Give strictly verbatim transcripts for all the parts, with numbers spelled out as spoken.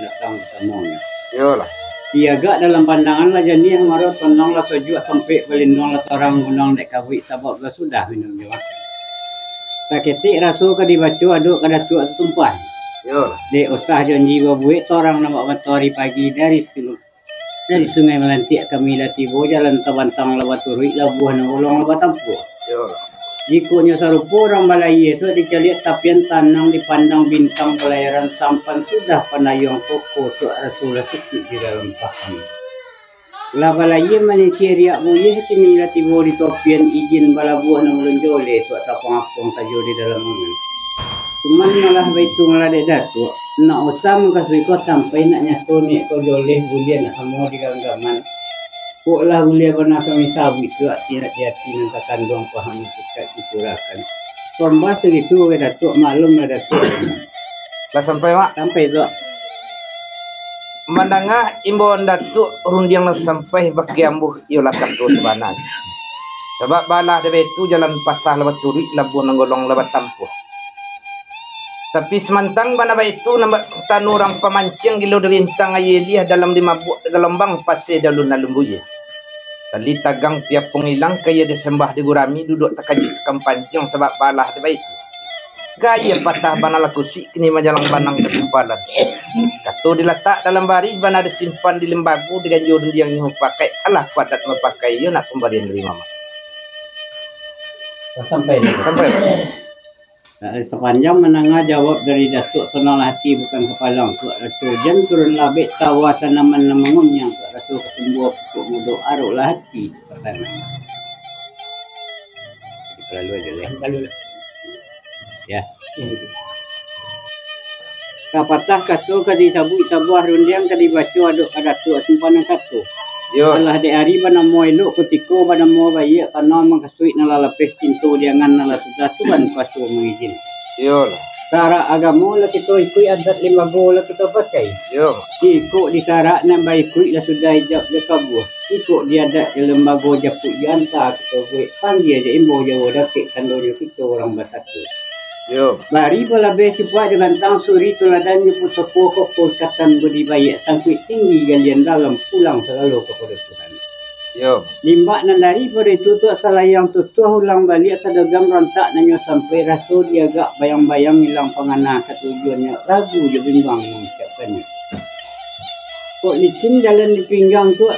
Datang basamonyo. Iyolah. Diagak dalam pandangan lah janiah maro, tonong lah sojuak, tampek balinduang lah tarang, gunang dek kabuik, sabab lah sudah minum jo makan. Saketek raso ka dibaco adok ka Datuak Satumpah. Iyolah. Dek usah janji babuek, tarang nampak matoari pagi dari Sulu-, dari Sungai Malantik kami lah tibo, jalan tabantang lah baturuik, labuah nan bolong lah batampuah. Iyolah. Jikok nyo sarupo urang balayia tu dicaliak tapian, tanang dipandang bintang palayaran, sampan sudah pandayuang koko, tu raso lah sukuik di dalam paham. Lah balayia manisih riak buyeh, kini lah tibo di topian, ijin balabuah nan balun joleh, tu tapuang-apuang sajo di dalam angan. Cuman malah baitu malah dek Datuak, nak usah mukasuik ko sampai nak nyato niat ko joleh buliah nak samo di ganggaman. Kok lah buliah bana kami sabuik tu, ati nak di ati nan takanduang paham nan cekak dicurahkan. Sombah sagitu, weh Datuak, maklum lah Datuak. Lah sampai, Mak? Sampai tu. Mandanga imbauan Datuak, rundiang lah sampai bakeh ambo, iyolah kato sabananyo. Sabab balah dek baitu, jalan pasah lah baturuik, labuah nan golong lah batampuah. Tapi samantang bana baitu, nan bak santano urang pamanciang, gilo dirintang aia liah, dalam dimabuak galombang, pasai di alun-alun buyeh. Tali tagang piapuang ilang, kaya disambah digurami, duduak takajuik takam panciang, sabab balah dek baitu. Gaya patah bana lah kusuik, kini majalang banang ka timpalan. Kato dilatak dalam barih, bana disimpan di limbago, diganjo rundiang nyo pakai, alah ko adat mapakai, iyo nak kumbalian dari mamak. Sampai. Sampai. Sapanjang mandanga jawab dari Datuak, sananglah ati bukan kapalang, tu raso ujan turun labek, tawa tanaman nan mangunyang, tu raso katumbuah pupuk mudo, aroklah ati. Patah. Lalu aja lah. Lalu lah. Ya. Kapatah kato ka disabuik, sabuah rundiang ka dibaco, adok ka Datuak Simpanan Kato. Yo. Alah dek ari banamo elok, kutiko banamo baiak, kana mangkasuik nan lah lapeh, cinto di angan nan lah sudah, Tuhan kuaso mangijin. Yo lah. Sarak agamo lah kito ikuik, adat limbago lah kito pakai. Yo. Ikok di sarak nan baikuik lah sudah ijab jo kabua. Ikok di adat jo limbago japuik jo anta kito buek, panggia jo imbau jawa dakek, tandonyo kito urang basatu. Yo. Bari balabeh sipaik jo gantang, suri tuladan jo pusako, koko ikatan budi baiak, sangkuik tinggi galian dalam, pulang sagalo kapado Tuhan. Yo. Limbak nan daripado itu, tuak salayang tutuah ulang baliak, sadogam rantak nan nyo sampai, raso diagak bayang-bayang, ilang pangana ka tujuannyo, ragu jo bimbang mangucapkannyo. Kok licin jalan di pinggang tu,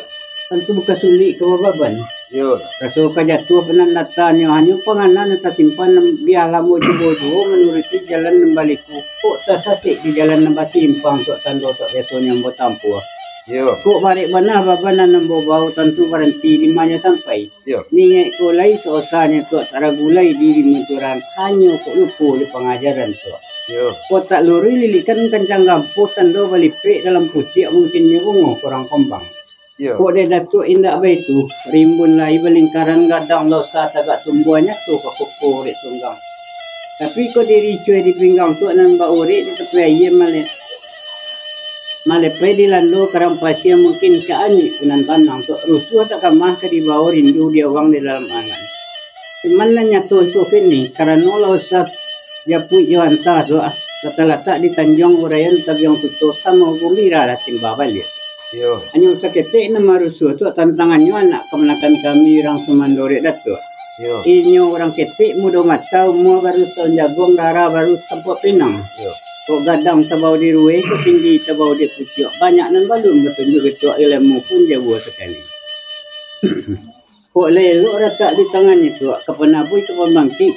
tantu bukan sulik ka bababan. Yo. Raso ka jatuah panandatanyo, hanyo pangana nan tasimpan, bialah mo juo-juo manuruti jalan nan baliku. Kok tasasek di jalan nan batimpang tu, tando tak biasonyo ambo tampuah. Yo. Kok barek bana baban nan ambo bao, tantu baranti di ma nyo sampai. Yo. Niyek ko lai saosanyo tu, tak ragu lai diri mancuran, hanyo kok lupo di pangajaran tu. Yo. Kok tak luruih lilikan kancang gampo, tando balipek dalam puciak, mungkinnyo bungo kurang kombang. Yo. Kok dek Datuak indak baitu, rimbun lai balingkaran, gadang lah usah tagak tumbuah, nyato ka koko urek tunggang. Tapi kok diri cuai di pinggang tu, nan baurek di tapi aia male-, malepai dilando karang pasia, mungkin ka anik punan tanang tu, rusuah tak kamah ka dibao, rindu diawang di dalam angan. Cuman nan nyato iko kini, karano lah usah japuik jo anta tu, ah, ka talatak di tanjuang uraian tabiang tuto, samo gumbira lah timbang baliak. Iyo. Hanyo saketek nan marusuah tu, tantangannyo anak kamanakan kami urang sumando dek Datuak. Iyo. Inyo urang ketek mudo mato, umua baru saun jaguang, darah baru satampuak pinang. Iyo. Kok gadang tabao di rueh, kok tinggi tabao di pucuak, banyak nan balun batunjuak, Datuak, ilmu pun jauah sakali. Kok lah elok ratak di tangannyo tu, ka panabuih ka pambangkik,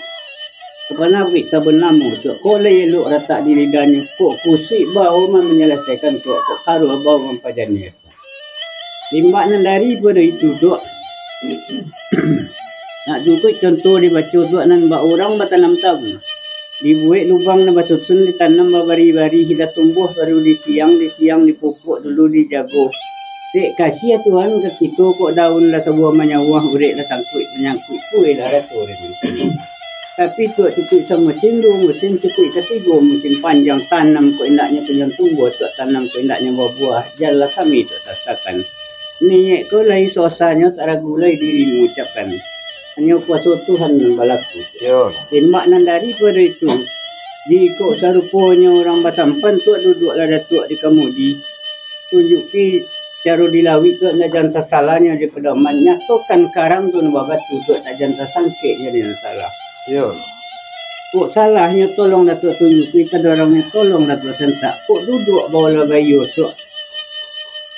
ka panabuih ka banamo tu. Kok lah elok ratak di lidahnyo, kok kusuik bao manyalasaikan tu, kok karuah bao mampajaniah tu. Limbak nan daripado itu tu, nak cukuik contoh dibaco tu, nan bak urang batanam tabu. Dibuek lubang nan basusun, ditanam babari-bari, hinggo tumbuah baru di siang, di siang dipupuk dulu dijago. Dek kasiah Tuhan ka kito, kok daun lah sabuah manyauah, urek lah sangkuik manyangkuik, pueh lah raso di mangkano. Tapi tu cukuik samusim, duo musim, cukuik katigo musim panjang, tanam kok indaknyo panjang tumbuah, tu tanam kok indaknyo babuah, jan lah kami tu sasakan. Niyek ko lai saosanyo, tak ragu lai diri mangucapkan. Hanyo kuaso Tuhan nan balaku. Yo. Limbak nan daripado itu, Jikok saruponyo urang basampan, Tuak, duduaklah Datuak di kamudi. Tunjuki caro dilawik tu, nak jan tasalahnyo di padoman. Nyatokan karang tu nan babatu, Tuak, nak jan tasangkek jadi nan salah. Iyo. Kok salahnyo, tolong Datuak tunjuki, kadorongnyo tolong Datuak santak. Kok duduak baolah baiyo, Tuak.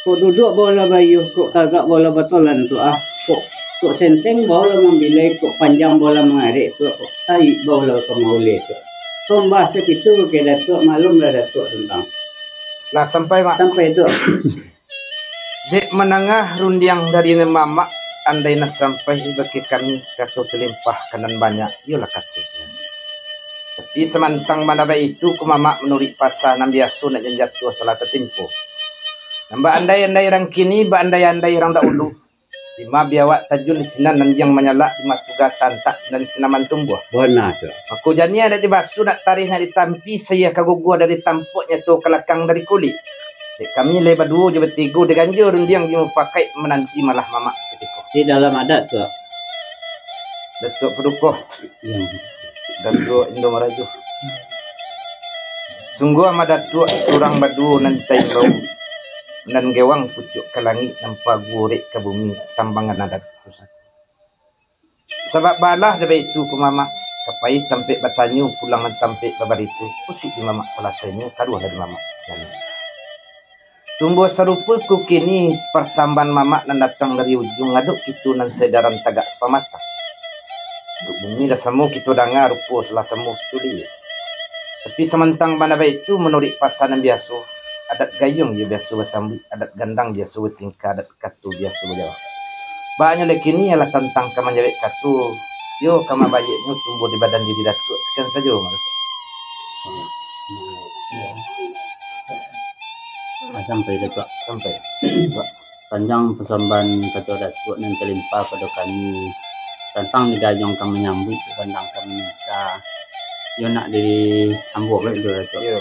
Kok duduak baolah baiyo, kok tagak baolah batolan, Tuak, ah. Kok, kok senteng baolah mambilai, kok panjang baolah mangarek, Tuak, kok taik baolah ka mauleh, Tuak. Sombah sakitu ka Datuak, maklumlah Datuak tantang. Lah sampai, Mak. Sampai, Tuak. Dek mandanga rundiang dari nan mamak, andai nan sampai bagi kami, kato talimpah ka nan banyak, iyolah kato sabananyo. Tapi samantang bana baitu, ko mamak, manuruik pasa nan biaso, nak jan jatuah salah tatimpo. Nan baandai-andai urang kini, baandai-andai urang dahulu. Dima biawak tajun di sinan, anjiang manyalak, dima tuga tantak sinan tanaman tumbuah. Bana tu. Mako janiah dek dibaso, nak tarih nak ditampi, saiya ka guguah dari tampok, nyato ka lakang dari kulik. Dek kami lai baduo jo batigo, diganjo rundiang jo mufakaik, mananti malah mamak sakutiko. Di dalam adat tu. Datuak Paduko. Iyo. Datuak Indo Marajo. Sungguah mah Datuak surang baduo nan taimbau, nan gewang pucuak ka langik, nan pagu orek ka bumi, tambangan adat pusako. Sabab baalah dek baitu ko mamak, ka pai tampek batanyo, pulang nan tampek babarito, usik di mamak salasainyo, kadualah di mamak. Tumbuah sarupo ko kini, pasambahan mamak nan datang dari ujuang, adok kito nan saedaran tagak sapamatang. Dek bumi lah samo kito danga, rupo lah samo kito liek. Tapi samantang bana baitu, manuruik pasa nan biaso, adat gayuang iyo biaso basambuik, adat gandang biaso batingkah, adat kato biaso bajawab. Baanyo lai kini alah tantang ka manjawek kato, iyo ka mabayaknyo tumbuah di badan diri Datuak, sakian sajo, Mak. Ah, sampai Datuak. Sampai. Panjang pasambahan kato Datuak nan talimpah pado kami, tantang digayuang ka manyambuik, digandang ka manikah. Iyo nak di ambo baitu, Datuak. Iyo.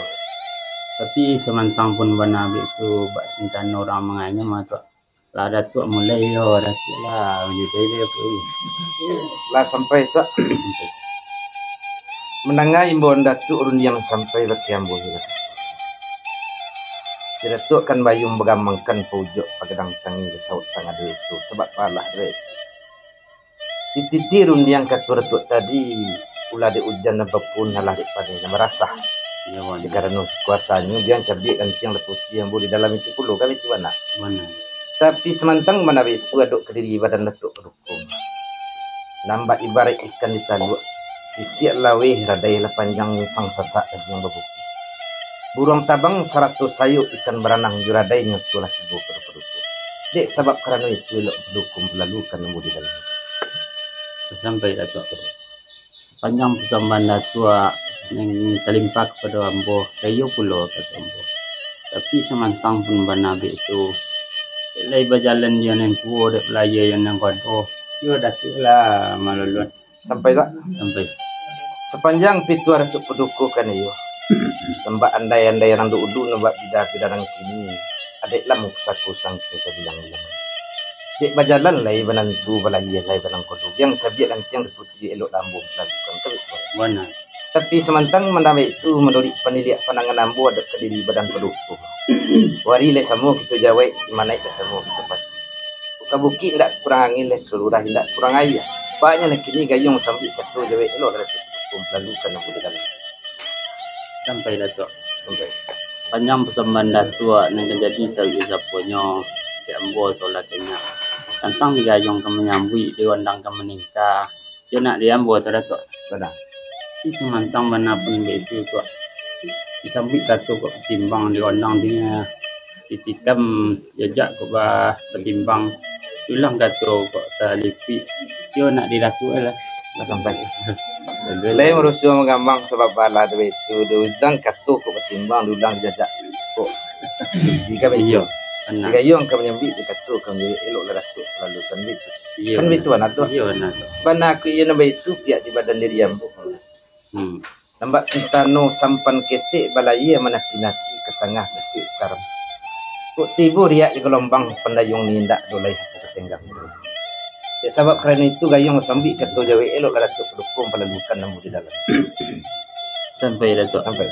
Tapi samantang pun bana baitu, bak sintano urang mangainyo mah, Tuak. Lah Datuak mulai, iyo, Datuak lah, mulai dek aku. Lah sampai, Tuak. Mandanga imbauan Datuak, rundiang sampai bak ambo, iyo. Datuak kan bayuang bagamangkan, paujuak pagadang tangi, basawok tangan duo itu, sabab baalah duo itu. Dititi rundiang kato Datuak tadi, ulah dek ujan nan bapuun, alah dek paneh nan barasah. Iyo, Wan. Dek karano kuasanyo, biang cabiak rantiang lah putiah, ambo di dalam itu pulo, kan itu bana. Bana. Tapi samantang bana baitu, adok ka diri badan Datuak Paduko. Nan bak ibaraik ikan di taluak, sisiak laweh, radai lah panjang, sang sasak daging babuku. Buruang tabang sarato sayok, ikan baranang jo radainyo, tu lah tibo pado Paduko. Dek sabab karano itu, elok Paduko mampalalukan ambo di dalam. Sampai Datuak. Sapanjang pasambahan Datuak nan talimpah kapado ambo, ka iyo pulo kato ambo. Tapi samantang pun bana baitu, dek lai bajalan jo nan tuo, dek balayia jo nan kodo, iyo Datuak lah maluluan. Sampai, Tuak? Sampai. Sapanjang pituah Datuak Paduko kan iyo. Nan bak andai-andai urang dahulu, nan bak bida-bida urang kini. Adek lah mupusako sangko tabilang-bilang. Dek bajalan lai banantu, balayia lai banangkodo. Biang cabiak rantiang di putiah, elok lah ambo mampalalukan, kan baitu. Bana. Tapi samantang bana baitu, manuruik paniliak pandangan ambo, adok ka diri badan Paduko. Wari lai samo kito jawek, manaik lah samo kito pacik. Ka bukik indak kurang angin, lah ka lurah indak kurang aia. Bak nyo lah kini gayuang sambuik kato jawek, elok lah Datuak Paduko mampalalukan ambo di dalam. Sampai Datuak. Sampai. Panjang pasambahan Datuak nan ka jadi saruik saponyo, dek ambo solah kanyang. Tantang digayuang ka manyambuik, diundang ka manikah, iyo nak di ambo tu Datuak. Bana. Tapi samantang bana pun baitu, Tuak. Disambuik kato kok batimbang, diundang di, ditikam, diajak kok ba-, batimbang. Diulang kato kok talipik, iyo nak di Datuak lah. Lah sampai. Lai marusuah mangambang, sabab baalah duo itu, diundang kato kok batimbang, diulang dijajak kok sigi ka baitu. Iyo, bana. Digayuang ka manyambuik, dikato ka manjawek, elok lah Datuak mampalalukan baitu. Iyo, kan bana. Baitu bana tu. Iyo, bana tu. Bana kok iyo nan baitu, pihak di badan diri ambo. Hmm. Nan bak sintano sampan ketek, balayia mananti-nanti ka tangah bukik karam. Kok tibo riak jo galombang, pandayuang ni indak do lai ka tenggang. Dek sabab karano itu, gayuang sambuik kato jawek, elok lah Datuak Paduko mampalalukan ambo di dalam. Sampai, Datuak. Sampai.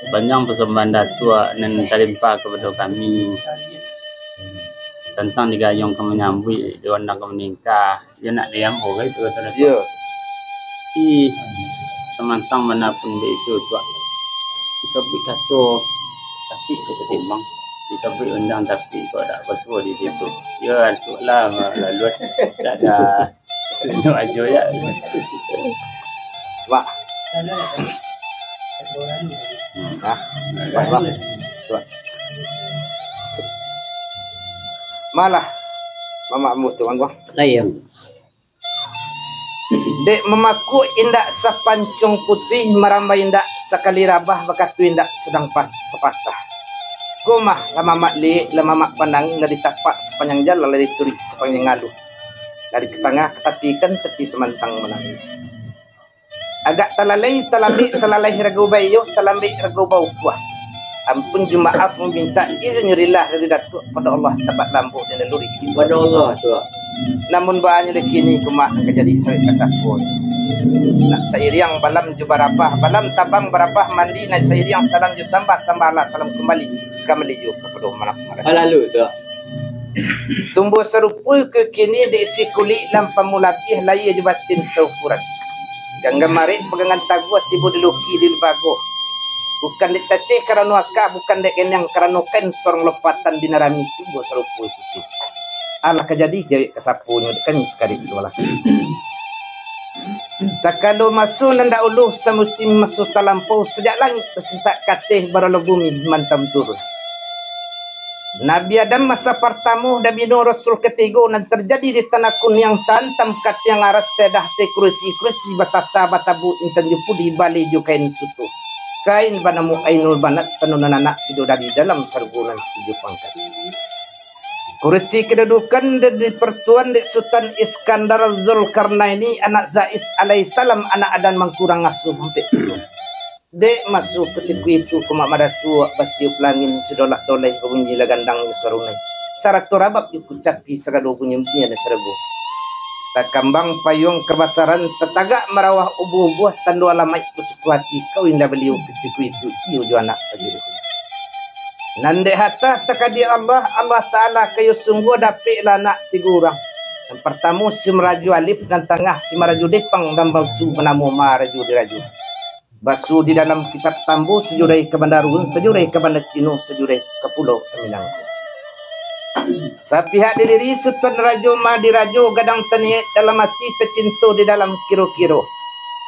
Panjang pasambahan Datuak nan talimpa kapado kami tantang digayuang ka manyambuik, diundang ka manikah. Yo nak diambo ka itu, kato Datuak. Yo. Ih, samantang bana pun baitu, Tuak. Disabuik kato, tapi ka patimbang. Disabuik undang, tapi kok dak basuo di situ. Yo, antuk lah, lalu dak ada. Sudah ajo ya. Wah. Nah, wah, wah. Wah. Malah mamak ambo tu, Angguang. Layang. Dek mamaku indak sapancung putuih, marambah indak sakali rabah, bakatu indak sadang pa-, sapatah. Ko mah, lah mamak liek, lah mamak pandang, lah ditapak sapanjang jalan, lah dituruik sapanjang aluah. Dari ka tangah, ka tapi kan, tapi samantang manangih. Agak talalai, talambek, talalai rago baiyo, talambek rago baukuah. Ampun jo maaf, mamintak izin jo rila dari Datuak pado Allah, tabat lambo dan laluri. Pado Allah, Tuak. Namun baanyo di kini, kumak nan ka jadi sawek kasapo. Nak sairiang balam jo barabah, balam tabang barabah mandi, nak sairiang salam jo sambah, sambah lah salam kumbali, kumbali jo kapado manak marak. Lalu, Tuak. Tumbuah sarupo iko kini, diisi kulik lampam mulapih, lahia jo batin saukuran. Ganggam arek pagangan taguah, tibo di luki di libago. Bukan dek caceh karano aka, bukan dek ganiang karano kain, sorong lopatan di narami, tumbuah sarupo iko kini. Alah ka jadi jawek kasaponyo, dek kami sakarek sabalah. Takalo maso nan dahulu, samusim maso talampau, sajak langik basintak kateh, barolo bumi mantam turun. Nabi Adam masa partamo, Nabi Nuh Rasul katigo, nan tarjadi di tanah kuniang, taantam ka tiang aras, taedah ateh kurisi, kurisi batata batabu, intan jo pudi, baleh jo kain suto. Kain banamo Ainul Banat, tanunan anak bidodari, dalam sarugo nan tujuah pangkat. Kurisi kadudukan di, dipartuan dek Sutan Iskandar Zulkarnaini, anak Zais alaihissalam, anak Adan mangkurang asuh ampek puluah. Dek maso katiko itu, kumak madatuak batiup langin, sidolak-dolai babunyi lah gandang jo sarunai, sarato rabab jo kucapi, sagalo bunyi-bunyian sarugo. Takambang payuang kabasaran, tatagak marawah ubuah-ubuah, tando alamaik basuku ati, kawin lah baliau katiko itu, iyo jo anak pajuruh. Nan dek hatah takadiak Allah, Allah Ta'ala kayo sungguah, dapeklah anak tigo urang. Nan partamo si Marajo Alif, nan tangah si Marajo Depang, nan basuo banamo Marajo Dirajo. Basuo di dalam kitab Tambo, sajurai ka Banda Ruhun, sajurai ka Banda Cino, sajurai ka Pulau Minangkabau. Sapihak di diri Sutan Rajo Madirajo, gadang taniaik dalam ati, tacinto di dalam kiro-kiro.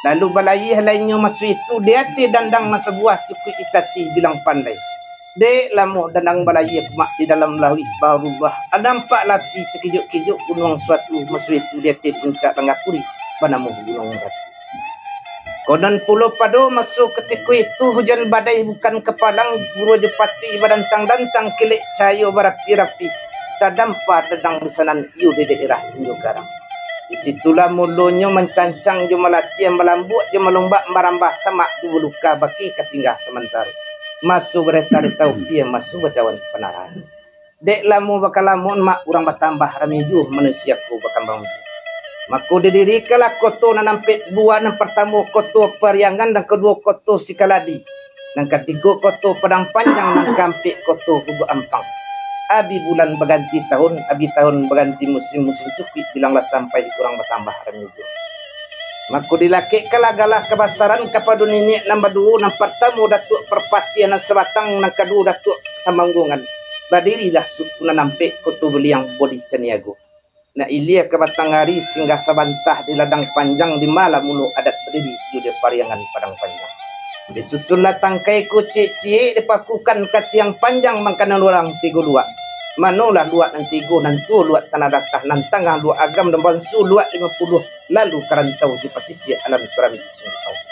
Lalu balayia lainnyo maso itu, di ateh dandang nan sabuah, cukuik icatih bilang pandai. Dek lamo dandang balayia kumak di dalam lauik baharubah, nampak lah api takijok-kijok gunuang suatu, maso itu di ateh puncak Langgah Puri, banamo Gunuang Marapi. Konon pulo pado maso katiko itu, hujan badai bukan kapalang, guruah jo patuik badantang-dantang, kilek cahayo barapi-rapi, tadampa dandang di sanan iyo di daerah Indokarang. Di situlah mulonyo mancancang jo malatiah, malambuak jo malumbak, marambah samak duo luka, baki ka tingga samantaro. Maso bareta-reta upiah, maso bacawan panarahan. Dek lamo bakalamoan mak, urang batambah rami juo, manusia ko bakambang biak. Mako didirikanlah koto nan ampek buah, nan partamo koto Pariangan, nan kaduo koto Sikaladi, nan katigo koto Padang Panjang, nan kaampek koto Guguak Ampang. Abih bulan baganti tahun, abih tahun baganti musim, musim cukuik bilang lah sampai, urang batambah rami juo. Mako dilakekkanlah galah kabasaran kapado niniak nan baduo, nan partamo Datuak Parpatiah nan Sabatang, nan kaduo Datuak Tamanggungan. Badirilah suku nan ampek, Koto Buliang, Bodi Caniago. Nak ilia ka Batang Ari, singgah sabantah di Ladang Panjang, di ma lah mulo adat badiri, iyo di Pariangan Padang Panjang. Disusunlah tangkai ko ciek-ciek, dipakukan ka tiang panjang, mangkanan urang tigo luak. Manolah luak nan tigo, nan tuo luak Tanah Datah, nan tangah luak Agam, nan bansu luak Limo Puluah, lalu ka rantau jo pasisia alam Suramik Sungai Tawau.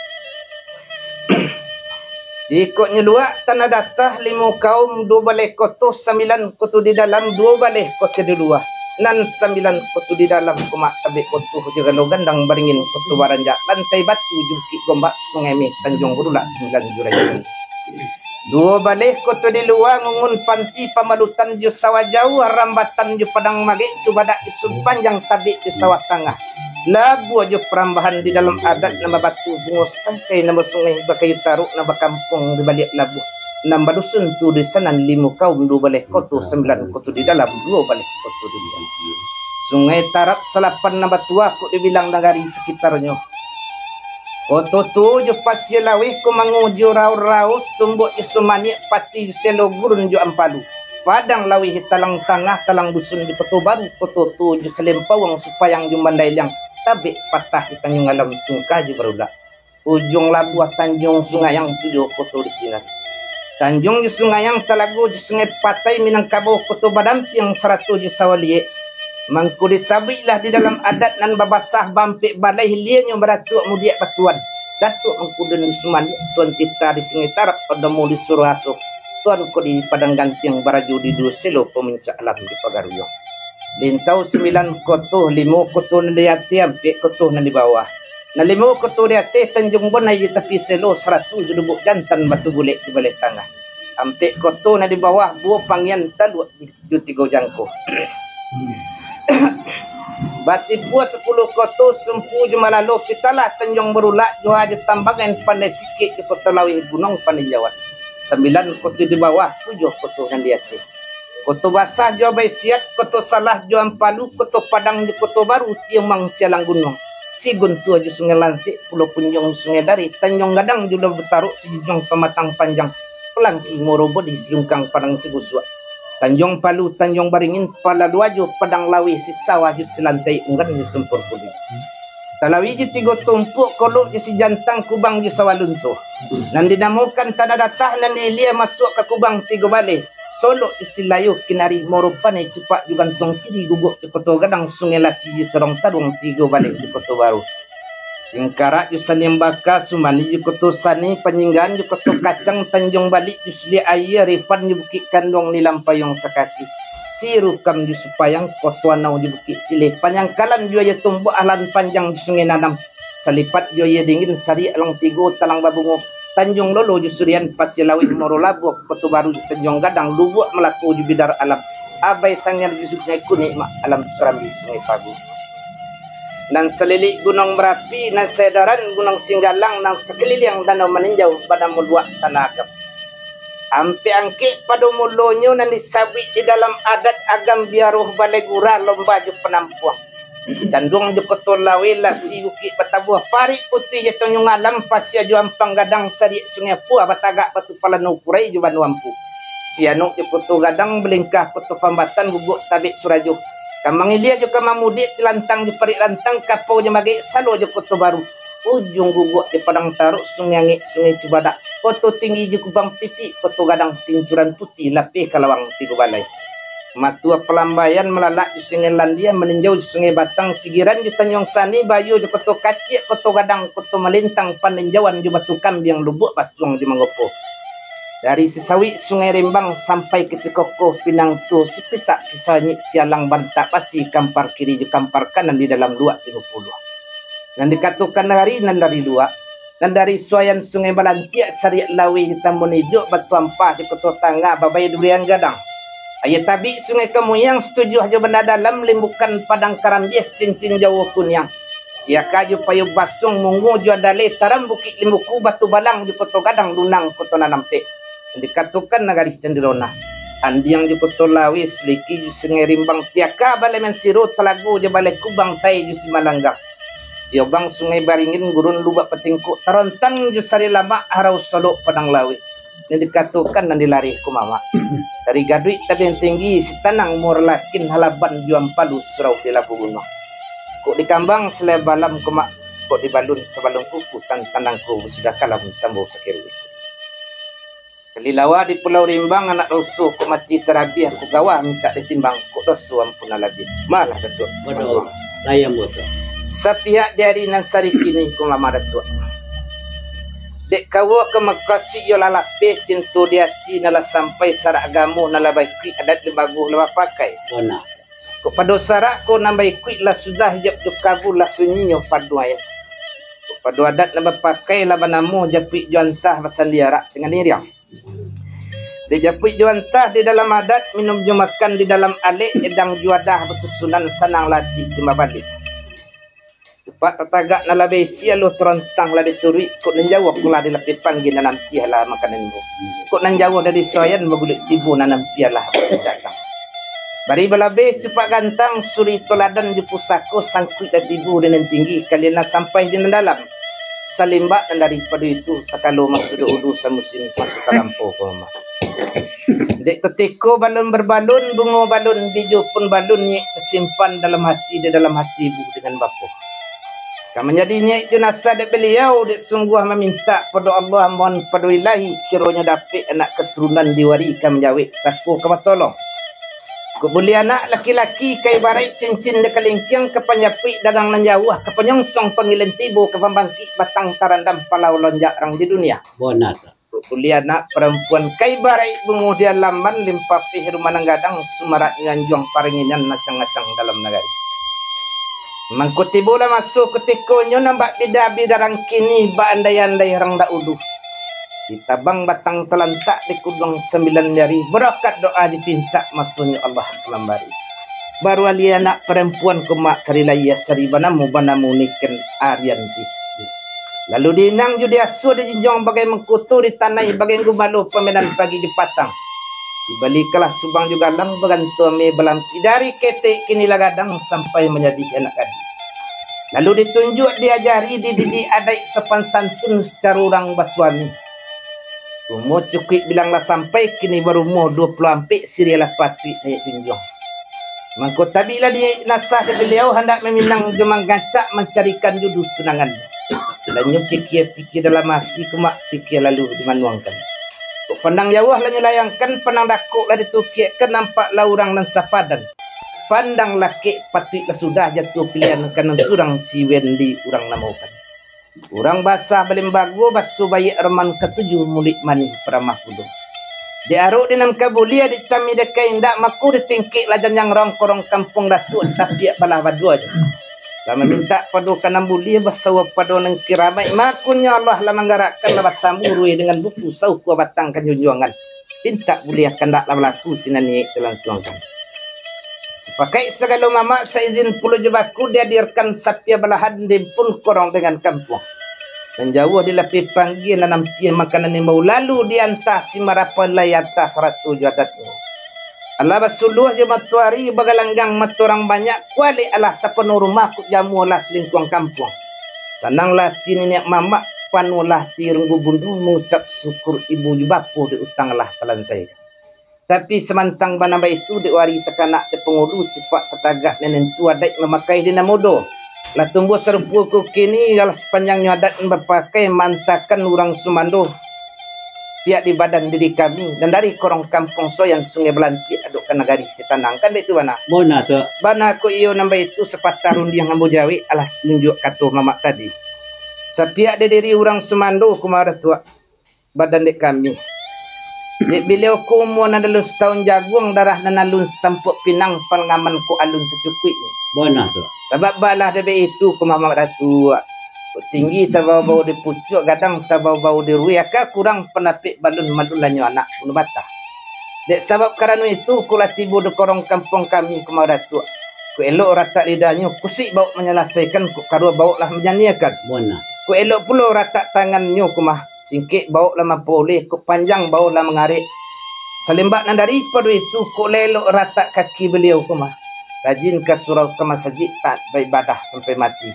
Jikok nyo luak Tanah Datah, limo kaum, duo baleh koto, sambilan koto di dalam, duo baleh koto di lua. Nan sambilan koto di dalam, kumak tabek koto jo galo gandang, baringin koto baranjak, lantai batu jo bukik gombak, Sungai Meh, Tanjuang Barulak, sambilan jurai. Duo baleh koto di lua, Ngungun Panti, Pamalutan jo Sawah Jauah, Rambatan jo Padang Magek, Cubadak jo Sumpanjang, Tabek jo Sawah Tangah. Labuah jo parambahan di dalam adat, nan babatu bungo satangkai, nan basungai bakayu taruk, nan bakampuang di baliak labuah, nan badusun tu di sanan limo kaum, duo baleh koto, sambilan koto di dalam, duo baleh koto di luar. Sungai Tarab Salapan nan batuah, kok dibilang nagari sakitarnyo. Koto tu jo Pasia Laweh, Komango jo Raur-raus, Tumbok jo Sumaniak, Pati jo Selo, Gurun jo Ampalu, Padang Laweh, Talang Tangah, Talang Dusun jo Koto Baru, Koto Tu jo Salempawang, Supayang jo Mandailang, Tabek Patah jo Tanjuang Alam, Tungka jo Barulak. Ujuang labuah Tanjuang Sungayang, tu jo koto di sinan. Tanjuang jo Sungayang, Talago jo Sungai Patai, Minangkabau, Koto Badampiang, sarato jo Sawaliek. Mangko disabuiklah di dalam adat nan babasah, baampek baleh hilianyo baratuak mudiak batuan. Datuak Mangkudun di Sumaniak, Tuan Tita di Sungai Tarab, Padomo di Suruaso, Tuan Kodi Padang Gantiang, barajo di duo selo pamuncak alam di Pagaruyuang. Lintau sambilan koto, limo koto nan di ateh, ampek koto nan di bawah. Nan limo koto di ateh, Tanjuang Bonai di tapi selo, sarato jo Lubuk Jantan, Batu Bulek di baleh tangah. Ampek koto nan di bawah, Buah Pangian, Taluak jo Tigo Jangko. Batipua sapuluah koto, Sumpu jo Malalo, Pitalah, Tanjuang Barulak, Joha jo Tambangan, Pandai Sikek jo Koto Laweh, Gunuang Paninjauan. Sambilan koto di bawah, tujuah koto nan di ateh. Koto Basah jo Abai Siat, Koto Salah jo Ampalu, Koto Padang jo Koto Baru, Tiumbang Sialang Gunuang, Siguntua jo Sungai Lansek, Pulau Punjuang jo Sungai Dareh, Tanjuang Gadang jo Labuah Taruk, Sijujuang Pamatang Panjang, Palangki Muaro Bodi, Silungkang Padang Sigusuak, Tanjuang Palu, Tanjuang Baringin, Palalu Ajo, Padang Laweh, Sisawah jo Silantai, Unggan jo Sumpur Kuling, Talawi jo Tigo Tumpuak, Kolok jo Sijantang, Kubang jo Sawah Lunto. Nan dinamokan Tanah Datah, nan diilia masuak ka Kubang Tigo Baleh, Solok jo Silayo, Kinari, Muaro Paneh, Cupak jo Gantuang Ciri, Guguak jo Koto Gadang, Sungai Lasi jo Taruang-Taruang, Tigo Baleh jo Koto Baru, Singkarak jo Sanimbaka, Sumani jo Koto Sani, Panyinggaan jo Koto Kacang, Tanjuang Balik jo Suliak Aia, Rifan jo Bukik Kanduang, Nilam Payuang Sakaki, Sirukam jo Supayang, Koto Anau jo Bukik Sileh, Panyangkalan jo Aia Tumbuak, Alan Panjang jo Sungai Nanam, Salipat jo Aia Dingin, Sariak Alang Tigo, Talang Babungo, Tanjuang Lolo jo Surian, Pasia Laweh, Muaro Labuah, Koto Baru jo Tanjuang Gadang, Lubuak Malako jo Bidar Alam, Abai Sangir jo Sungai Kunik, Mak Alam Sukarambi, Sungai Pagu. Nan salilik Gunuang Marapi, nan saedaran Gunuang Singgalang, nan sakaliliang Danau Maninjau, banamo Luak Tanah Agam. Ampek angkek pado mulonyo, nan disabuik di dalam adat Agam Biaruah, Balai Gurah, Lomba jo Panampuang. Canduang jo Koto Laweh, Lasi Bukik Batabuah, Parik Putuih jo Tanjuang Alam, Pasia jo Ampang Gadang, Sariak Sungai Puah, Batagak Batu Palano, Kurai jo Banua Ampu, Sianuk jo Koto Gadang, Balingkah Koto Pambatan, Guguak Tabek Surajo, Kamang Ilia jo Kamang Mudiak, Cilantang jo Parik Rantang, Kapau jo Magek, Salo jo Koto Baru, Ujuang Guguak jo Padang Taruk, Sungai Angek, Sungai Cubadak, Koto Tinggi jo Kubang Pipik, Koto Gadang, Pincuran Putih, Lapeh Kalawang, Tigo Balai. Matua Palambaian, Malalak jo Sungai Landia, Maninjau jo Sungai Batang, Sigiran jo Tanjuang Sani, Bayo jo Koto Kaciak, Koto Gadang, Koto Malintang, Paninjauan jo Batu Kambiang, Lubuak Basuang jo Mangopo. Dari sisawik Sungai Rimbang sampai ka sikokoh pinang tu, sipisak pisau anyik, sialang bantak basi, kampar kiri jo kampar kanan di dalam Luak Limo Puluah. Nan dikatokan dari, nan dari Luak, nan dari Suayan Sungai Balantiak, Sariak Laweh jo Tambun Iduak, Batu Ampah jo Koto Tangah, Babai Durian Gadang. Aia Tabik Sungai Kamuyang, Situjuah jo Banda Dalam, Limbukan Padang Karambia, Cincin Jawo Kuniang, Tiaka jo Payo Basuang, Mungo jo Adaleh, Taram Bukik Limbuku, Batu Balang jo Koto Gadang, Lunang Koto Nan Ampek. Nan dikatokan nagari Dandirona, Andiang jo Koto Laweh, Suliki jo Sungai Rimbang, Tiaka Balai Mansiro, Talago jo Balai Kubang, Tai jo Simalanggang, Diobang Sungai Baringin, Gurun Lubak Patingkuk, Tarontang jo Sari Lamak, Harau Solok Padang Laweh. Nan dikatokan nan di lareh ko mamak. Dari Gaduik Tabiang Tinggi, Sitanang Muaro Lakin, Halaban jo Ampalu, Surau di Labuah Gunuang. Kok dikambang salai balam ko mak, kok dibalun sabalun kuku, tantanang ko basudah kalam, tambah sakiro. Kalilawa di Pulau Rimbang, anak rusuh, kok mati tarabiah, kok gawah mintak ditimbang, kok doso ampun nan labiah. Malah, Datuak. Waduh, sayang, Datuak. Sapihak di ari nan sarikini, ko mamak, Datuak. Dek kawa ka makasuik iyo lah lapeh, cinto di ati nan lah sampai, sarak agamo nan lah baikuik, adat limbago lah bapakai. Bona. Kok pado sarak ko nan baikuik lah sudah, hijab jo kabua lah sunyinyo paduai. Kok pado adat nan bapakai lah banamo, japuik jo antah basandiarak dengan iriang. Dek japuik jo antah di dalam adat, minum jo makan di dalam alek, edang jo adah basusunan, sanang lah ati timbang baliak. Pak tatagak nan lah baisi, aluah tarantang lah dituruik, kok nan jauah pulo dilapeh panggie nan ampiah lah makanan ibu. Kok nan jauah dari soyan baguluik tibo nan ampiah lah datang. Bari balabeh cupak gantang, suri toladan jo pusako, sangkuik lah tibo di nan tinggi, kalian lah sampai di nan dalam. Salimbak nan daripado itu, takalo maso doh ulu samusim, maso talampau ko mah. Dek kutiko balun berbalun, bungo balun, bijo pun balun, nyek tasimpan dalam hati, di dalam hati ibu dengan bapo. Ka manjadi niaik jo nasa dek baliau, dek sungguah mamintak pado Allah, mohon pado Ilahi, kironyo dapek anak katurunan di wari ka manjawek, sako ka batolong. Kok buliah anak laki-laki, ka ibaraik cincin di kalingkiang, ka panjapuik dagang nan jauah, ka panyongsong panggilan tibo, ka pambangkik batang tarandam, palau lonjak rang di dunia. Bona tu. Kok buliah anak parampuan, ka ibaraik bungo di alaman, limpapeh rumah nan gadang, sumaraknyo anjuang paranginan, acang-acang dalam nagari. Mangko tibolah maso kutikonyo, nan bak bida-bida rang kini, bak andai-andai rang dahulu. Ditabang batang talantak, dikuduang sambilan jari, barakat doa dipintak, masonyo Allah ka mambari. Baru alih anak parampuan ko mak, sari lahia sari banamo, banamo Niken Arianti. Lalu diinang jo diasuah, dijinjuang bagai mangkuto, ditanai bagai gumalo, pamainan pagi jo patang. Dibalikanlah subang jo galang, baganto ame balampi, dari ketek kini lah gadang, sampai manjadi anak gadih. Lalu ditunjuak, diajari, dididik adaik sopan santun sacaro urang basuami. Umua cukuik bilang lah sampai, kini barumua duo puluah ampek, siriah lah patuik naiak junjuang. Mangko tabiklah di nasa di baliau, handak maminang jo manggacak, mancarikan juduah tunangan. Lah nyo pikia-pikia dalam ati ko mak, pikia lalu dimanuangkan. Kok pandang jauah lah nyo layangkan, pandang dakek lah ditukiakkan, nampak lah urang nan sapadan. Pandang lakek patuik lah sudah, jatuah pilihan ka nan surang, si Wendi urang namokan. Urang basah balimbago, baso baiak roman katuju, muluik manih paramah pulo. Di arok di nan ka buliah, dicami dek ka indak, mako ditingkek lah janjang rang korong kampuang Datuak, tapiak balah baduo jo. Lah mamintak pado ka nan buliah, basawa pado nan kiramaik, makonyo Allah lah manggarakkan, lah batamu ruih dengan buku, sauko batang ka junjuangan. Pintak buliah kandak lah balaku, sinan niaik talangsuangkan. Sapakaik sagalo mamak, saizin pulo jo baku, dihadirkan sapiah balahan, diimpun korong dengan kampuang. Nan jauah dilapeh panggie, nan ampia makanan imbau, lalu dianta si marapo lai anta sarato jo adatnyo. Alah basuluah jo matoari, bagalanggang mato urang banyak, kualek alah sapanuah rumah, kok jamu alah salingkuang kampuang. Sananglah ati niniak mamak, panuahlah ati runggu bundu, mangucap syukur ibu jo bapo, dek utang lah talansaikan. Tapi samantang banambah itu, dek wari takanak dek pangulu, cupak tatagah nan nentu, adaik mamakai di nan mudo. Lah tumbuah sarupo ko kini, lah sapanjangnyo adat nan bapakai, maantakan urang sumando. Pihak di badan diri kami, nan dari korong kampuang Soyan, Sungai Balantiak, adok ka nagari Sitanang, kan baitu bana? Bona tu. Bana ko iyo nan baitu, sapatah rundiang ambo jawek, alah tunjuak kato mamak tadi. Sapihak di diri urang sumando, kumawa Datuak, badan dek kami. Dek baliau ko umua nan alun satahun jaguang, darah nan alun satampuak pinang, pangaman ko alun sacukuiknyo. Bona tu. Sabab balah dek baitu, kumawa Mamak Datuak. Kok tinggi tabao-bao di pucuak, gadang tabao-bao di ruih, aka kurang pandapek balun, malun lanyo anak bunuh batah. Dek sabab karano itu, kok lah tibo di korong kampuang kami, kumawa Datuak. Kok elok ratak lidahnyo, kusik baok manyalasaikan, kok karuah baok lah manjaniahkan. Bona. Kok elok pulo ratak tangannyo, kumawa, singkek baok lah mampaulah, kok panjang baok lah mangarek. Salimbak nan daripado itu, kok lah elok ratak kaki baliau, kumawa, rajin ka surau ka masajik, taat baibadah sampai mati.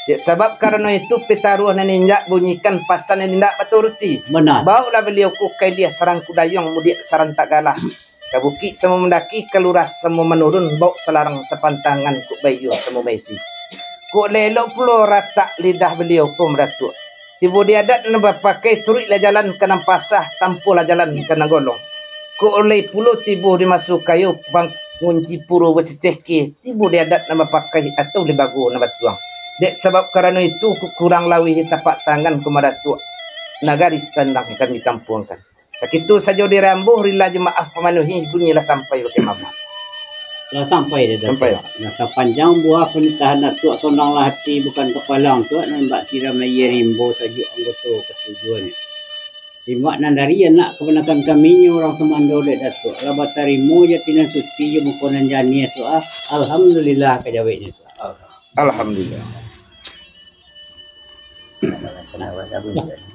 Dek sabab karano itu, pitaruah nan injak bunyikan, pasan nan indak baturuti. Bona. Baoklah baliau ko ka iliah sarangku dayuang, mudiak sarantak galah. Ka bukik samo mandaki, ka lurah samo manurun, baok salarang sapantangan, kok baiyo samo maisi. Kok lah elok pulo ratak lidah baliau ko, Datuak. Tibo di adat nan bapakai, turuiklah jalan ka nan pasah, tampuahlah jalan ka nan golong. Kok lai pulo tibo di maso kayo, pangunci puro basiceh ke, tibo di adat nan bapakai, atau di bago nan batuang. Dek sabab karano itu, kok kurang lawih tapak tangan, kumawa Datuak, nagari Sitanang kami kampuangkan. Sakitu sajo di rambuah, rila jo maaf pamanuhi, bunyilah sampai bakeh mamak. Lah sampai dah, Datuak. Sampai. Nah, sapanjang buah panitahan Datuak, sonanglah ati bukan kapalang, Tuak, nan bak tiram aia rimbo, sajuak anggoto katujuannyo. Timbak nan dari anak kabanakan kami nyo urang sumando dek Datuak, lah batarimo jo ati nan suci jo muko nan janiah, Tuak, ah. Alhamdulillah ka jaweknyo, Tuak. Alhamdulillah. Alhamdulillah. Awak tak boleh.